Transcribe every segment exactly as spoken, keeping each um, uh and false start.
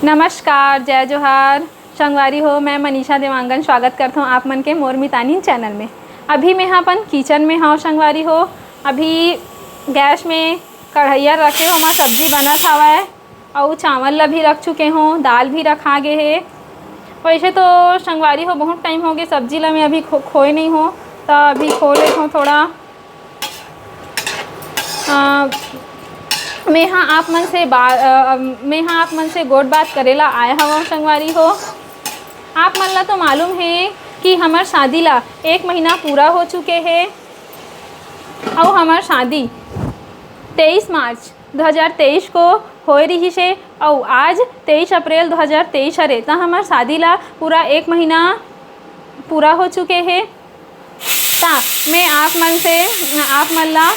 नमस्कार, जय जोहार संगवारी हो, मैं मनीषा देवांगन स्वागत करथौं आप मन के मोर मितानिन चैनल में। अभी मैं ह अपन किचन में हौं संगवारी हो। अभी गैस में कढ़ैया रखे हौं, ओमा सब्जी बनत हवय, अउ चावल ला भी रख चुके हौं, दाल भी रखा गे हे। वैसे तो संगवारी हो, बहुत टाइम हो गए सब्जी ला मैं अभी खो, खोए नहीं हौं, त अभी खो लेथौं थोड़ा। अ, मेहा आप मन से बा-, अ, मेहा आप मन से गोठ बात करे ला आए हवं संगवारी हो। आप मन ला तो मालूम हे कि हमर शादी ला एक महीना पूरा हो चुके हे, अउ हमर शादी तेईस मार्च दो हज़ार तेईस को होए रिहिस हे, अउ आज तेईस अप्रैल दो हज़ार तेईस हरे, त हमर शादी ला पूरा एक महीना पूरा हो चुके हे। त मैं आप मन से, आप मन ला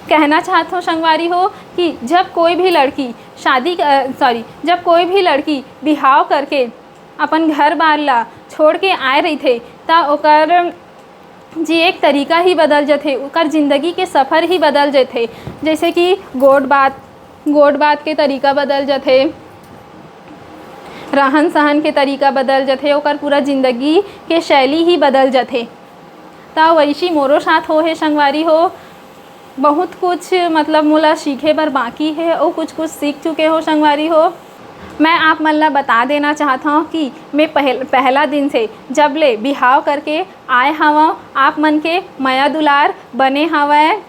कहना चाहत हौं संगवारी हो कि जब कोई भी लड़की शादी, अ, sorry, जब कोई भी लड़की बिहाव करके अपन घर बार ला छोड़ के आए रहिथे, त ओकर जिए के तरीका ही बदल जथे, ओकर जिंदगी के सफर ही बदल जथे। जैसे कि गोठ बात, गोठ बात के तरीका बदल जथे, रहन सहन के तरीका बदल जथे, ओकर पूरा जिंदगी के शैली ही बदल जथे। त वैसी मोरो साथ हो हे संगवारी हो। बहुत कुछ, मतलब, मोला सीखे बर बाकी हे, अउ कुछ कुछ सीख चुके हौं संगवारी हो। मैं आप मन ला बता देना चाहत हौं कि मैं पहल-, पहला दिन से, जब ले बिहाव करके आए हवं, आप मन के मया दुलार बने हवय,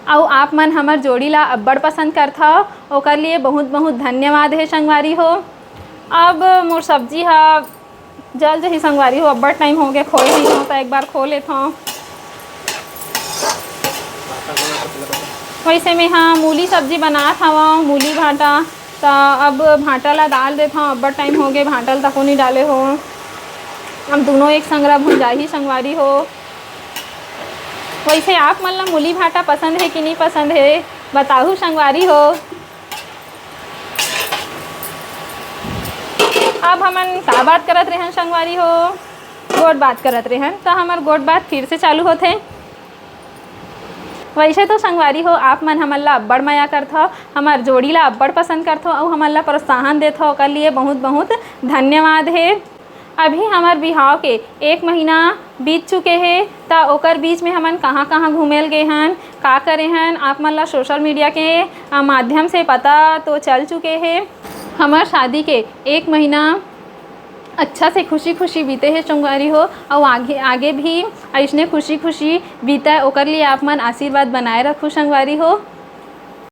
अउ आप मन हमर जोड़ी ला अब्बड़ पसंद करथव, ओकर लिए बहुत बहुत धन्यवाद हे संगवारी हो। अब मोर सब्जी ह जल जही संगवारी हो, अब्बड़ टाइम हो गया खोए नहीं हो, त एक बार खो लेथौं। वैसे मैं हा मूली सब्जी बनात हवं, मूली भांटा। त अब भांटा ला डाल देथौं, अब्बड़ टाइम हो गए भांटा ला तको नहीं डाले हो। अब दोनों एक संगरा भुंजाही संगवारी हो। वैसे आप मन ला मूली भांटा पसंद हे कि नहीं पसंद हे, बताहू संगवारी हो। अब हमन का बात करत रहन संगवारी हो, गोठ बात करत रहन, त हमर गोठ बात फिर से चालू होथे। वैसे तो संगवारी हो, आप मन हमन ला अब्बड़ मया करथव, हमर जोड़ी ला अब्बड़ पसंद करथव अउ हमन ला प्रोत्साहन देथव, ओकर लिए बहुत बहुत धन्यवाद हे। अभी हमर बिहाव के एक महीना बीत चुके हे, त ओकर बीच में हमन कहाँ-कहाँ घूमे ल गे हन, का करे हन, आप मन ला social media के, अ, माध्यम से पता तो चल चुके हे। हमर शादी के एक महीना अच्छा से खुशी-खुशी बीते हे संगवारी हो, अउ आगे, आगे भी अइसने खुशी-खुशी बीते, ओकर लिए आप मन आशीर्वाद बनाए रखू संगवारी हो।